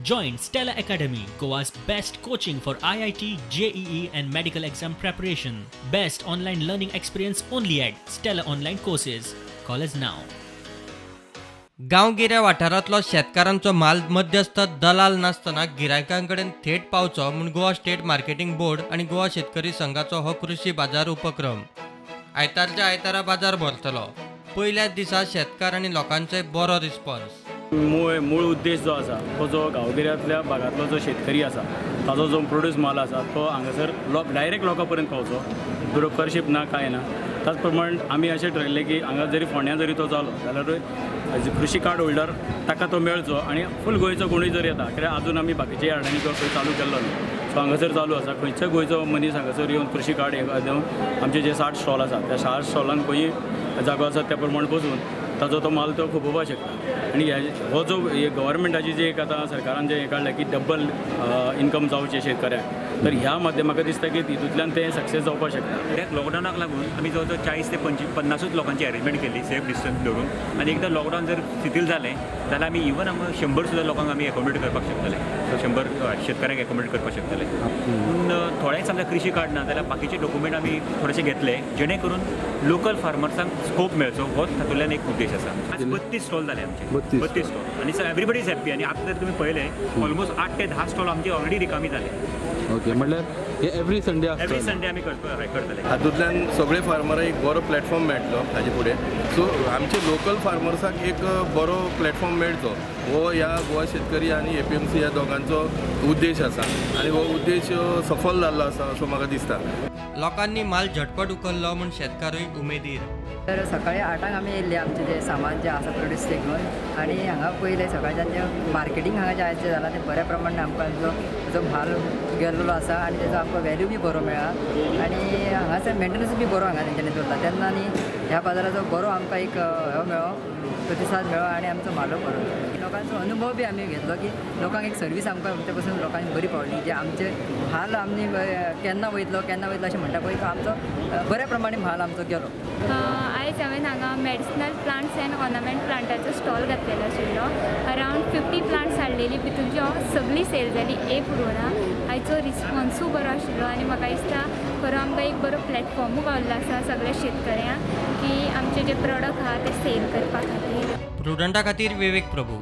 Join Stella Academy, Goa's best coaching for IIT, JEE, and medical exam preparation. Best online learning experience only at Stella Online Courses. Call us now. गांवगिऱ्या वाठारांतलो शेतकारांचो म्हाल मध्यस्थ दलाल नासतना गिरायकां कडेन थेट पावचो म्हूण गोवा स्टेट मार्केटिंग बोर्ड आनी गोवा शेतकरी संघाचो हो कृशी बाजार उपक्रम. आयतारच्या आयतारा बाजार भरतलो. पयल्याच दिसा शेतकार आनी लोकांचोय बरो रिस्पॉन्स. मूळ मूळ उद्देश जो आसा, तो जो गांवगिऱ्यांतल्या भागांतलो जो शेतकरी आसा, ताजो जो प्रोड्यूस माल आसा, तो हांगासर लोक डायरेक्ट लोकां पर्यंत पावचो, ब्रोकरशीप ना, कांय ना. त्याच प्रमाण आमी अशें ठरयल्लें की हांगा जरी फोंड्यां जरी तो जालो जाल्यारूय एज कृशी कार्ड होल्डर ताका तो मेळचो आनी फूल गोंयचो कोणूय जर येता, कित्याक आजून आमी बाकीच्या यार्डांनी किंवा खंय चालू केल्लो न्हू. सो हांगासर चालू आसा. खंयच्याय गोंयचो मनीस हांगासर येवन कृशी कार्ड हे घेवन आमचे जे 60 स्टॉल आसा, त्या 60 स्टॉलान खंयी जागो आसा त्या प्रमाण बसून ताजो तो माल तो खुपोवपाक शकता. आनी हो जो गव्हर्मेंटाची जी एक आतां सरकारान जें हें काडलें की डब्बल इनकम जावचें शेतकऱ्यांक, तर ह्या माध्यम म्हाका दिसता की तितूंतल्यान तें सक्सेस जावपाक शकता. कित्याक लॉकडावनाक लागून आमी जवळ जवळ 40 ते 25-50ूच लोकांची अरेंजमेंट केली सेफ डिस्टन्स दवरून. आनी एकदां लॉकडावन जर शिथील जालें जाल्यार आमी इवन आमी 100 सुद्दां लोकांक आमी एकोमोडेट करपाक शकतले. सो 100 शेतकाऱ्यांक एकोमोडेट करपाक शकतले. पूण थोडेच समजा कृशी कार्ड ना जाल्यार बाकीचे डॉक्युमेंट आमी थोडेशे घेतले, जेणे करून लोकल फार्मर्सांक स्कोप मेळचो, हो तातूंतल्यान एक उद्देश आसा. आज 32 स्टॉल जाले आमचे. 32. 32 स्टॉल आनी एवरीबडी is happy. आनी आतां जर तुमी पळयलें, ऑलमोस्ट 8 ते 10 स्टॉल आमचे ऑलरेडी रिकामी जाले. ओके, म्हणल्यार हे एवरी संडे एवरी आसतलें? संडे आमी करतले. हातूंतल्यान सगळे फार्मरांक एक बरो प्लॅटफॉर्म मेळटलो हाजे फुडें. सो आमचे लोकल फार्मर्साक एक बरो प्लॅटफॉर्म मेळचो, हो ह्या गोवा शेतकरी आनी एपीएमसी ह्या दोगांचो उद्देश आसा आनी हो उद्देश सफल जाल्लो आसा असो म्हाका दिसता. लोकांनी माल झटपट उखल्लो म्हूण शेतकारूय उमेदीर. तर सकाळी 8ांक आमी येयल्ले, आमचें जें सामान जें आसा प्रोड्यूस तें घेवन. आनी हांगा पयलें सकाळच्यान जें मार्केटींग हांगा जें आयज जें जालां तें बऱ्या प्रमाणे आमकां जो जो म्हाल गेल्लो आसा आनी तेजो आमकां वेल्यू बी बरो मेळ्ळा. आनी हांगासर मेंटेनन्स बी बरो हांगा तेंच्यांनी दवरला. तेन्ना आनी ह्या बाजाराचो बरो आमकां एक हो मेळ्ळो, प्रतिसाद मेळ्ळो आनी आमचो म्हालूय बरो मेळ्ळो. लोकांचो अनुभव बी आमी घेतलो की लोकांक एक सर्वीस आमकां आमचे पसून लोकांक बरी पावली. जे आमचे म्हाल आमी केन्ना वयतलो, केन्ना वयतलो अशें म्हणटा पळय, तो आमचो बऱ्या प्रमाणे म्हाल आमचो गेलो. आयज हांवें हांगा मेडिसिनल प्लांट्स अँड ऑर्नामेंट प्लांटाचो स्टॉल घातलेलो आशिल्लो. अरावंड 50 प्लांट्स हाडलेली, भितूरची सगळी सेल जाली, एक उरोना. आयचो रिस्पॉन्सूय बरो आशिल्लो आनी म्हाका दिसता बरो आमकां एक बरो प्लॅटफॉर्मूय गावल्लो आसा सगळ्या शेतकऱ्यांक की आमचे जे प्रोडक्ट आहा ते सेल करपा खातीर. प्रुडंटा खातीर विवेक प्रभू.